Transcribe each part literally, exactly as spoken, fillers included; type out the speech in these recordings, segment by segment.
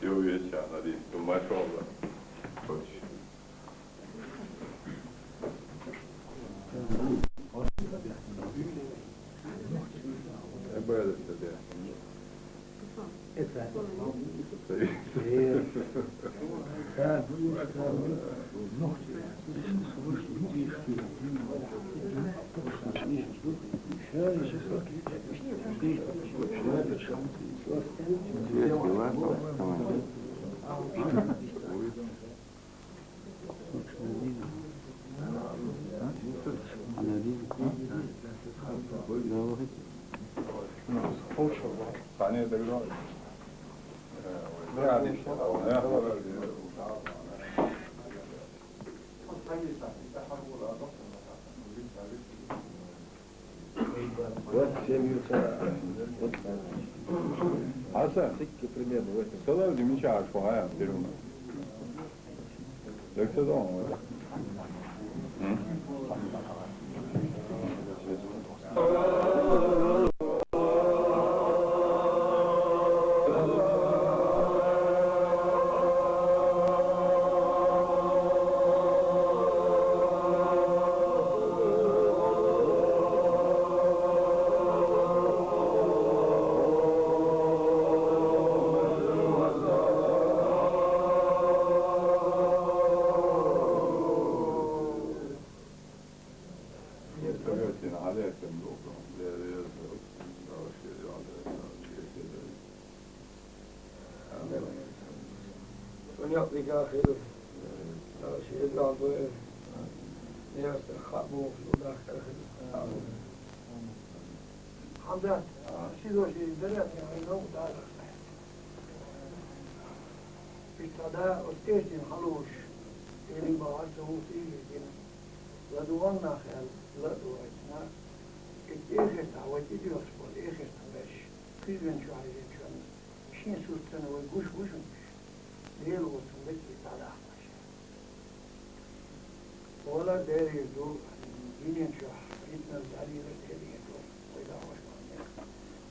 Jó éjszaka, Nadine. Jó, mashallah. Ebbe ez a Хьасан, сылав де мичахьа шу хьаян, тирума? Лекса дон вай. М? Хьамзат, ши дош из даре а, цхьа хьайна новкъа далахь. Иштта да, оцу тӀехь дина хьалуш, тӀерин бахьар ца хӀума ийгира дина. ЛадугӀаннах аьлла, ладугӀайтина. И тӀехьа тӀехьа вай тӀедоьхуш болу, эхартахь берш, куьйган чу хьаьжначунна, шен суртана вай гуш бу шуна уьш. Дела воцург дерриг дӀадахьа аша. Вала дерриг ду, динан чохь, ритмал дӀадийла дерриг ду, вай дахьош ма-,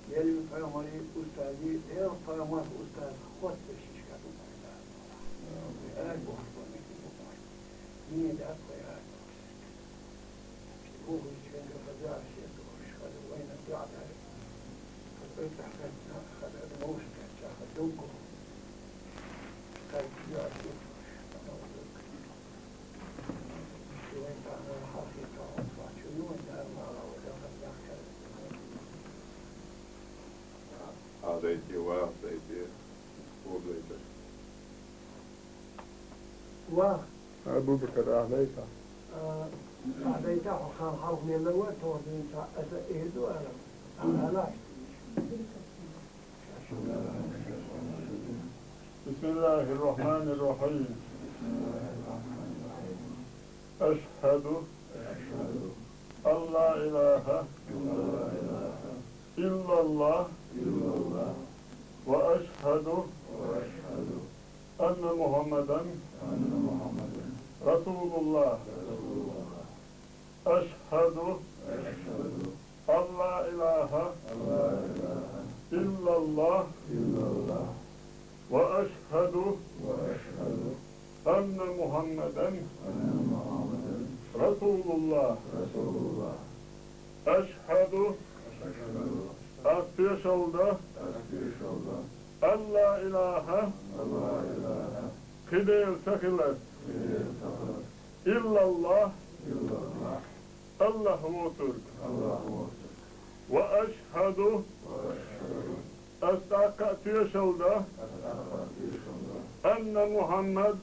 Делан пайхамаран устазий, Делан пайхамаран устаз хоттуш шишка ду вай да. Ай, бохуш бу, мегаш бу, бохуш бу. Динан тӀе а вай ай бохуш. Ахь дайти, ваха дайти, ву дайти. Ва. Абу-Бакар, ахь дайта? А, ахь дайта, хьо хан хьалха мелла вара, тоху дийна цхьа аса эр ду ала. Ахь ала. بسم الله الرحمن الرحيم. أشهد أن لا إله إلا الله وأشهد أن محمدا رسول الله. أشهد أن لا إله إلا الله وأشهد أن محمدا رسول الله. أشهد, аз тоьшалла до, أن لا إله, кхин Дела ца хилар, إلا الله, АллахӀ воцург. وأشهد, аз тӀаккха а тоьшалла до, أن محمد,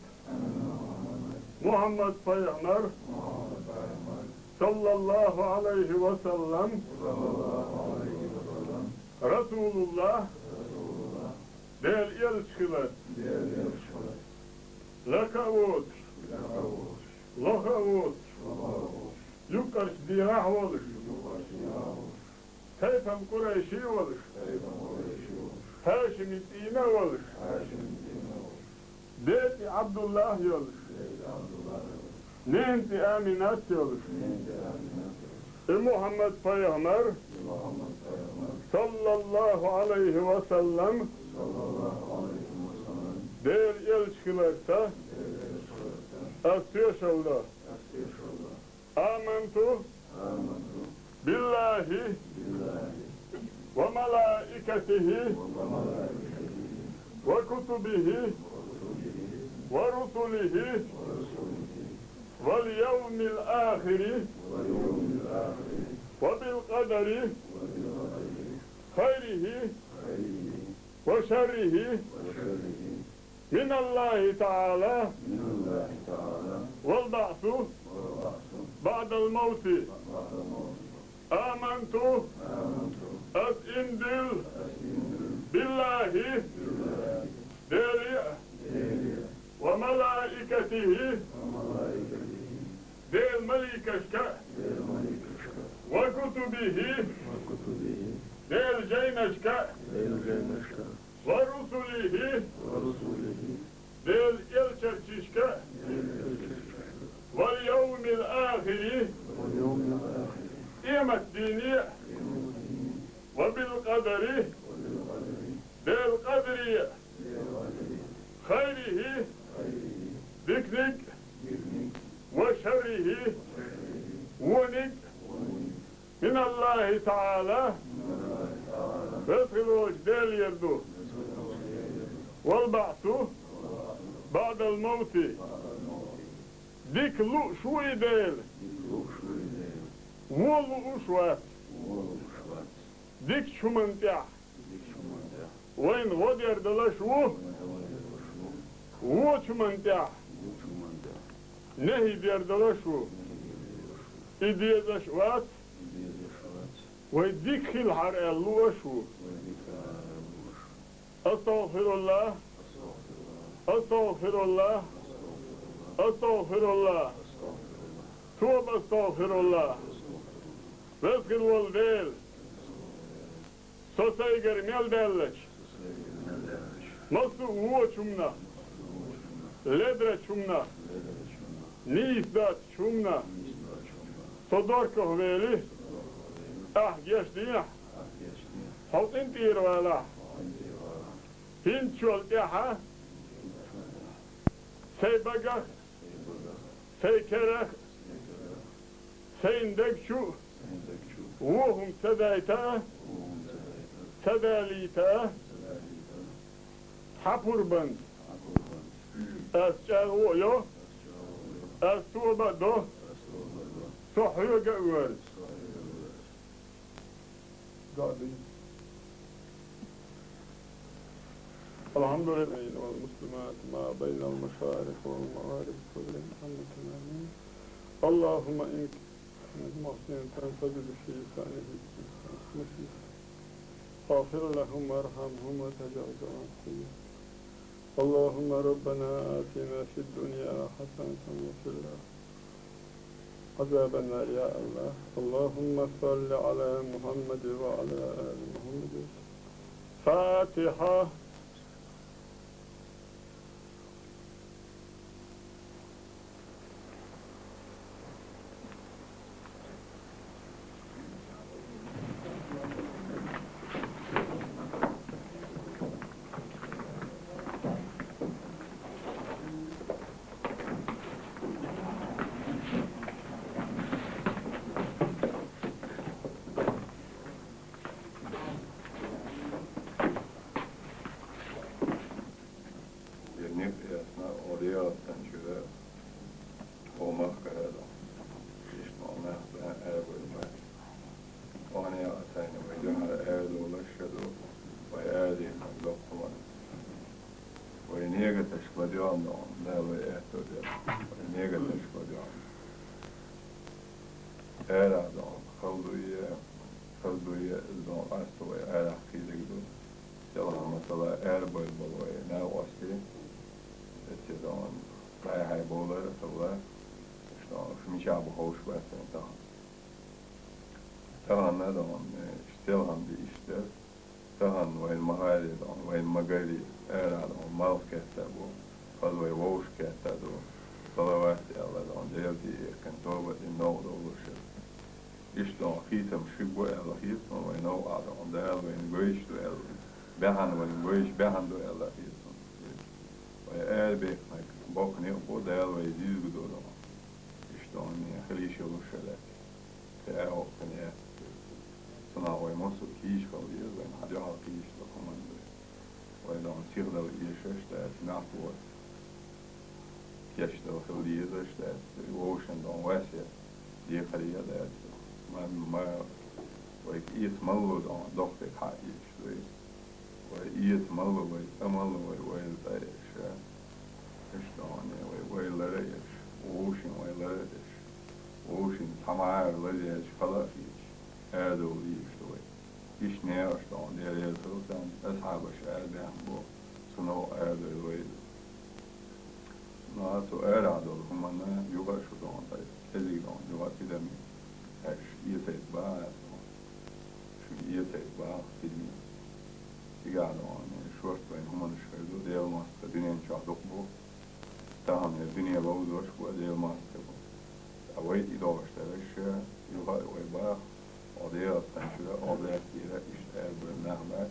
Мухьаммад пайхамар, صلى الله عليه وسلم, رسول الله, Делан элча хилар. Лаха а воцуш, лоха а воцуш, юккъерчу дегӀахь а волуш, тайпана къурайши а волуш, хьаьшимийн цӀийнан а волуш, ден цӀе Ӏабдуллахь а йолуш, ненан цӀе Аминат а йолуш, и Мухьаммад пайхамар, صلى صلى الله عليه وسلم, Делан элча хиларца ас тоьшалла до. آمنت بالله وملائكته وكتبه ورسله واليوم الآخر وبالقدر خيره وشره من الله تعالى والبعث بعد الموت. آمنت, ас иман дилла, بالله, Делаца, وملائكته, Делан маликашка, وكتبه, Делан жайнашка, ورسله, Делан элчанашка, واليوم الآخر, къематдийне, وبالقدر, Делан къадаре, خيره, диканега, وشره, вонега, من الله تعالى, Веза хилла волча Делера ду, والبعث بعد الموت, дика лууш ву и Дела, вон лууш вац. Дикача хӀуманна тӀехь вайна гӀо дер далаш ву, вочу хӀуманна тӀехь нахӀий дер далаш ву. И дезаш а вац, вай дика хилахьара аьлла лууш ву. أستغفر الله, أستغفر الله, أستغفر الله, توب أستغفر الله. Веза хилла волу Дела, со сайгара мел даьллачу массо а вочу хӀуманах, ледарчу хӀуманах, нийса доцучу хӀуманах со дохко вели, ахь гечдехьа, хьо цӀена тӀера валахь. ХӀинцачул тӀаьхьа сайн багах, сайн керах, сайн даг чу вон хӀума ца дайта а, ца далийта а, хьан пурбанца ас чӀагӀо а йо, ас тоба а до, со хьоьга а воьрзу. الحمد لله والمسلمات ما بين المشارق والمغارب كلهم أمة آمين. اللهم إن كانت محسنة فزد في إحسانها. اغفر لهم وارحمهم وتجاوز عن سيئاتهم. اللهم ربنا آتنا في الدنيا حسنة وفي الآخرة عذاب النار يا الله. اللهم صل على محمد وعلى آل محمد. فاتحة. Ерниг эсна олиялтан чуьра хӀумах карадо. Иштта ма нах бан аьрбур бац. Оне а сайна вай дуьхьал аьрдолаш ша ду, вай аьрдехь доккхуман. Вай негаташка ладоьгӀна дохьун, Дала вай аьтто дела. Вай негаташка ладоьгӀна. Арахь дохьун, халдуе, халдуе, дохьун, аста вай арахь кхийдиг ду. Делахь масала, арабевлла болу вай накъостий, эцци дохьун, хьай-хьай бовлар а хилла, аша дохьун, аша мичахь бу ховш бац вайн тахана. Тахана дохьун, э, иштта селхана ди иштта. Тахана вайна ма-, хӀара дохьун, вайна ма-, гарий, арахь дохьун, малх кхетта бу, хаза вай вовшах кхетта ду, салават аьлла дохьун, Делан тӀе а эккхина, тоба а дина, новкъа довлуш. Иштта дохьун, хийцам шиъ бу аьлла хета суна вайн новкъахь дохьун, Дала вайна гойш Бахьан вайна гойш, бахьан ду аьлла хеташ. Вай ара бехк боккха некъ бу, Дала вай зизга ду. Иштта хила йиш йолуш хилар. Кхин а воккха некъ. Цунах вай массо а кийча хила деза, вайна хьан дуьхьал кийча ду хӀуманна. Вай дон сихдала эшаш дац, нах вот. Кечдала хила дезаш дац, вовшийн дон васе декхаре а дац. Ма, ма, вайга эца малло дон дохтег хьаийцаш дуй. Вай эца малло, вай цӀа малло, вай ойла цӀа еш. Иштта дон вай ойла лара еш, вовшийн ойла лара еш. Вовшийн цхьа мара лазаеш хала а хеташ, арадовла дезаш ду вай. Иштта некъаш дон Дела реза хила царна, асхьабаш арабаьхна бу, цу новкъа арадойла вай. Ну, а цу арахь долу хӀуманна юха а шу дон тай, кӀезиг дон юха а тидаме, аьш эцайта баха аьлла дон. Шуьга эцайта баха тидаме. Цигахь дон шорта вайн хӀуманаш хир ду, Дела мостагӀа дуьнен чохь дукха бу. Тахана дуьне ловзош бу, Дела мостагӀа бу. Ткъа вай тӀедогӀуш дераш, юха а вай баха, оха дегӀаца танчура, оха бехкера, иштта ара бара нах бац.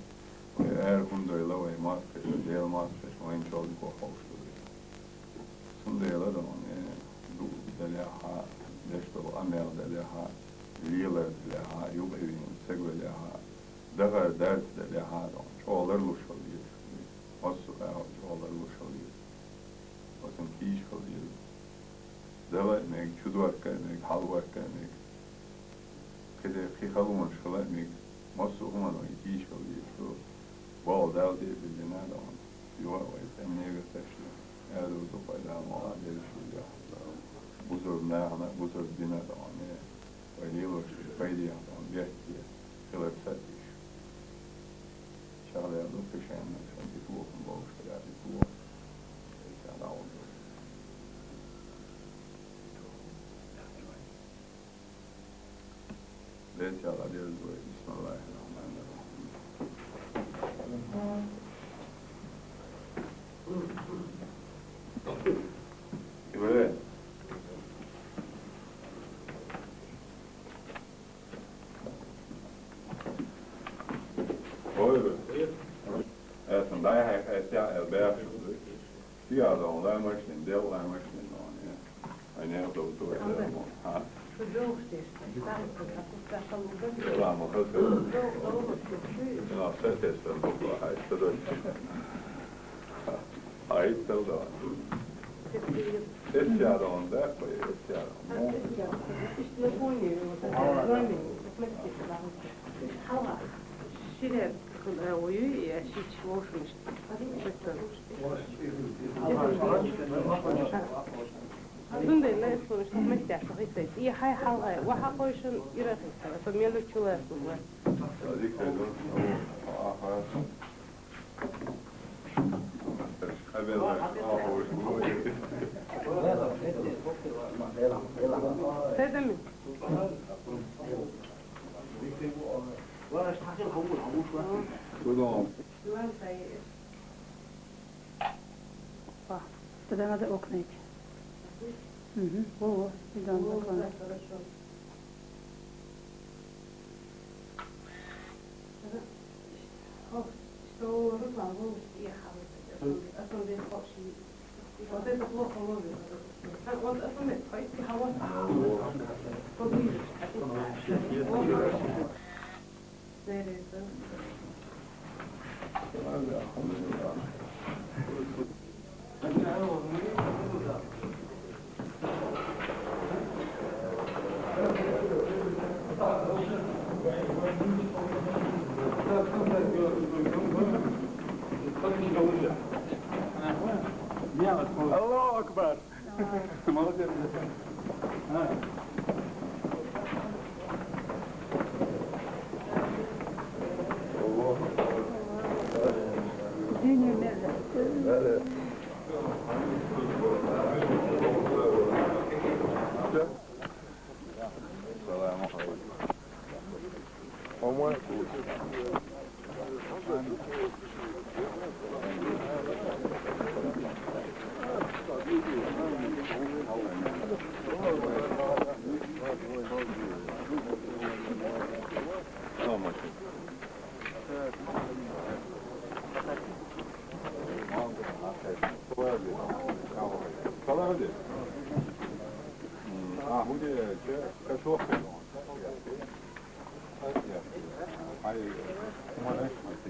Вай ара хӀунда дойла, вай мостагӀий, Дела мостагӀий, вайн чолдуго ховш ду вай. Цундела дон, э, ду далехьа, деш долу амел далехьа, лелар далехьа, юкъа вийна саг валехьа, дахар дарца далехьа дон, чӀогӀа ларлуш хила дезаш. Массо а агӀор чӀогӀа ларлуш хила деза. Оцун кийча хила деза. Дала а мега, чудорка а мега, хьалворка а мега. Кхидерг кхин халонаш хила а мега. Массо а хӀуманна вай кийча хила дезаш ду. Боху Дала тӀе а биллина а дон. Юха а вай цӀена мегар тешна. Аьлла ду пайда ма а дерриш вуьйла. Бусурба нахана, бусурба дина а дон. Вай лелош пайдехь дон, бехке хилар ца а деш. Чахьлера ду кхишенна, сан битвохун бовш хила битво. Сан дӀа вон. Бесяла деза вай, бисмиллахир-рахманир-рахим. Ибре. Ой, эсан дай хай хай ся эл бэхш. Сиа дон лай машин, дел лай машин дон, я. Ай не то то это, а? Ла ма хас. Ла сетес там буква хай, что дальше? Ай тел дон. Эсяр он, да, пой, эсяр он. Ну. Ширет, э, уюй, я шич вошмиш. Цундела эс вошмиш, меття, шо хитсайт. И хай халгай, ва хакойшун ира хитсай. Со мелу чула сугла. Седами. Туда надо окна идти. Угу. Во, во, и там окна. Что Руслан был, уехал. Вот это плохо ловит. Вот это мы, пойти, а вот поближе. Аллаху акбар! Молодец.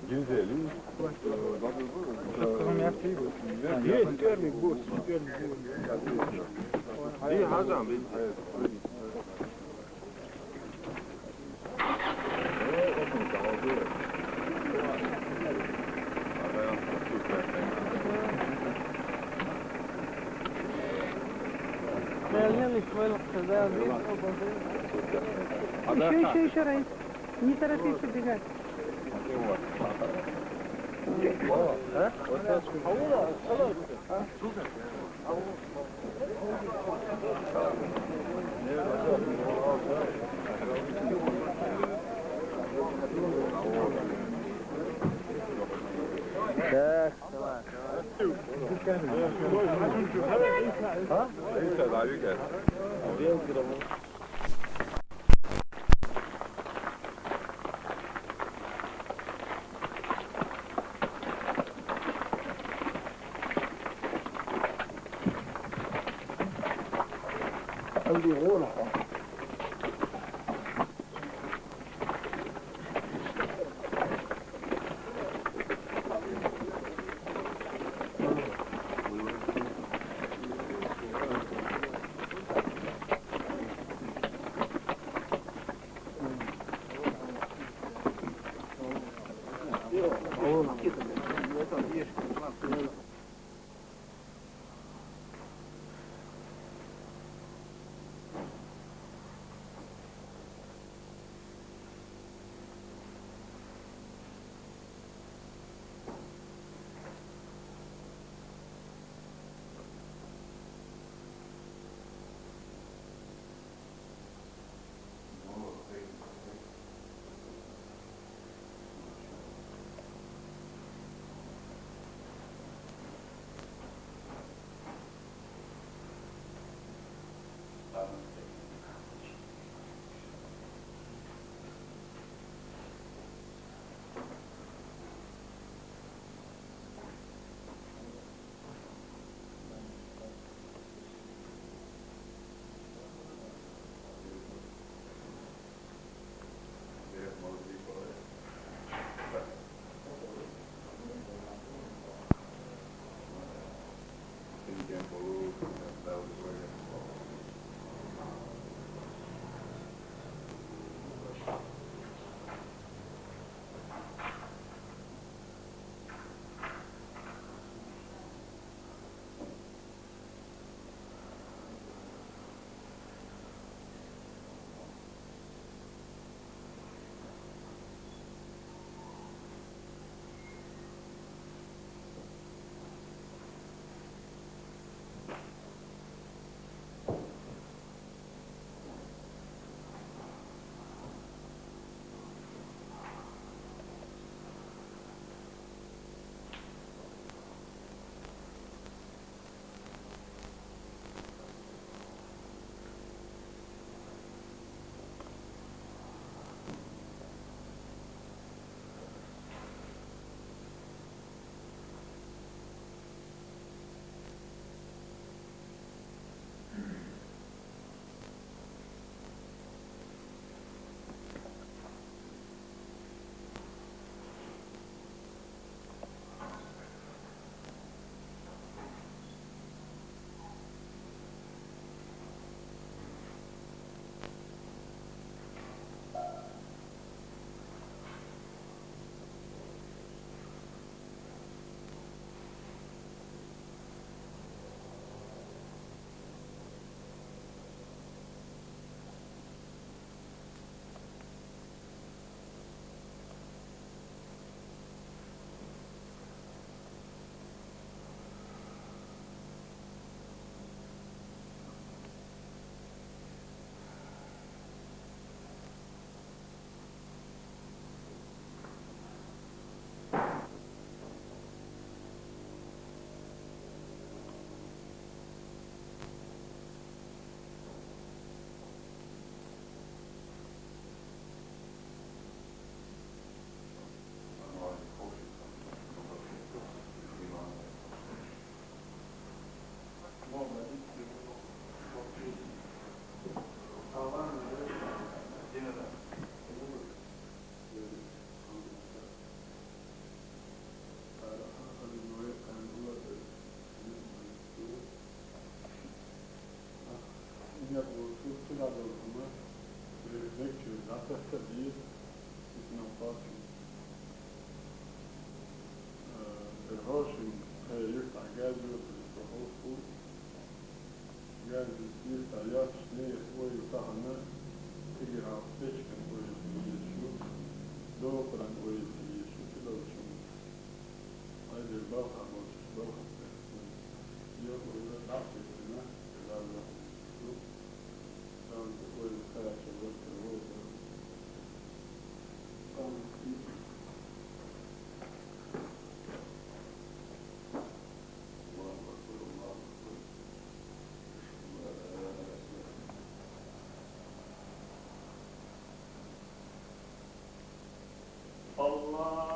Güzel. Merci. Super, mais beau, super, beau. Еще, еще, еще, Раис. Не торопись убегать. Так, давай. Хьошин, э, юртахь газ йоцург со хьош ву. Газ юртахь йоцуш, не ойла тахана, цигара бечкан ойла езаш ю, доккхаран ойла езаш ю, ца долчун. Айдер балха болчуш, балха тахана. Йо ойла дӀа а тесна, Дала ю. الله